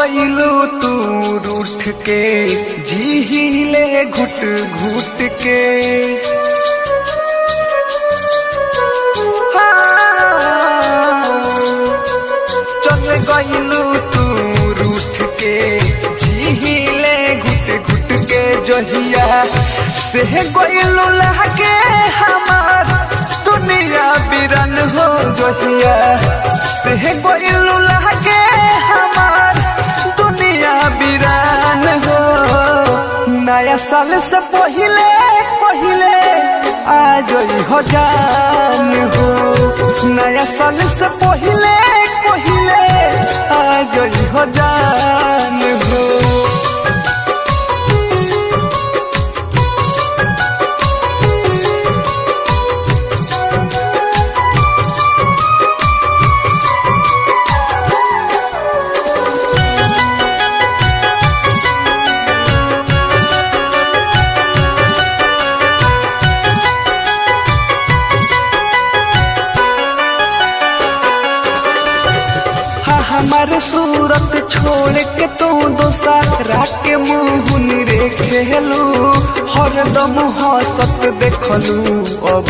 गइलू तू रूठ के, जी ले घुट घुट के। चल गइलू तू रूठ के, जी ले घुट घुट के। जहिया से गइलू लागे हमार दुनिया बिरन हो, जहिया से गइलू लागे हमार दुनिया बिरान हो। नया साल से पहिले पहिले आ जई हो जान हो, नया साल से पहिले पहिले आ जई हो जान हो। हमार सूरत छोड़ के तू दोसरा के मुँह रेखेलू, हरदम हंसत देखलू अब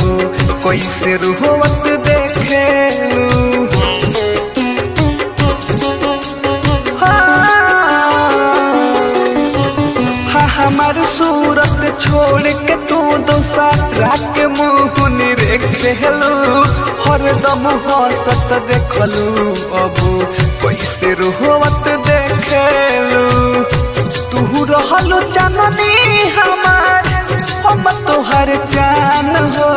कैसे रुहवत देखेलू। हाँ, हमार सूरत छोड़ के तू दोसरा के मुँह रेखेलू, हरदम हंसत देखलू अब कैसे रोहत देखेलू। तू रहलू चांदनी हमार, हम तोहर जान हो,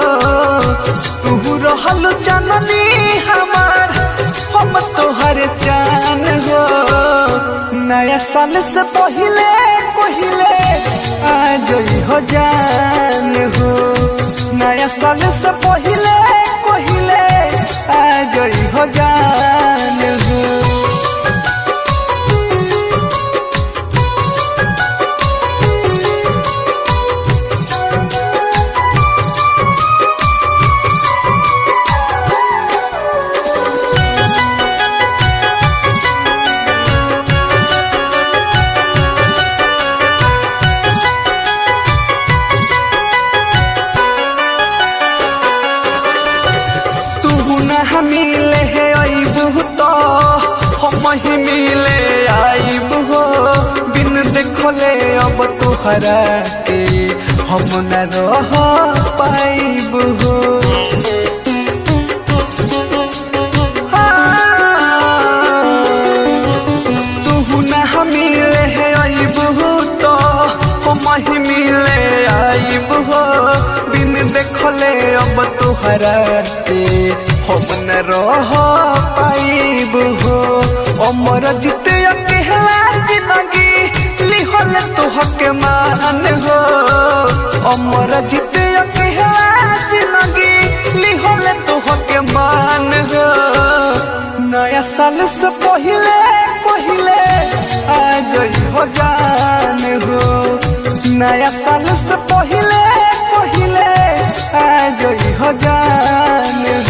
तू रहलू चांदनी हमार, हम तोहर जान हो। नया साल से पहिले पहिले आ जई हो जान हो, नया साल से पहिले पहिले आ जई हो जान हो। तू ना मिले है अबू तो हम ही मिले आईब हो, बिन देखले अब तुहरा के हम न रह पाइब हो। तू ना मिले है अबू तो हम ही मिले आईब हो, बिन देखले अब तुहरा के हम न रह पाइब हो। अमर जिते अकेला जिंदगी लिहल तोहके मान हो, अमर जिते अकेला जिंदगी लिहल तोहके मान हो। नया साल से पहिले पहिले आ जई हो जान हो, नया साल से पहिले पहिले आ जई हो जान हो।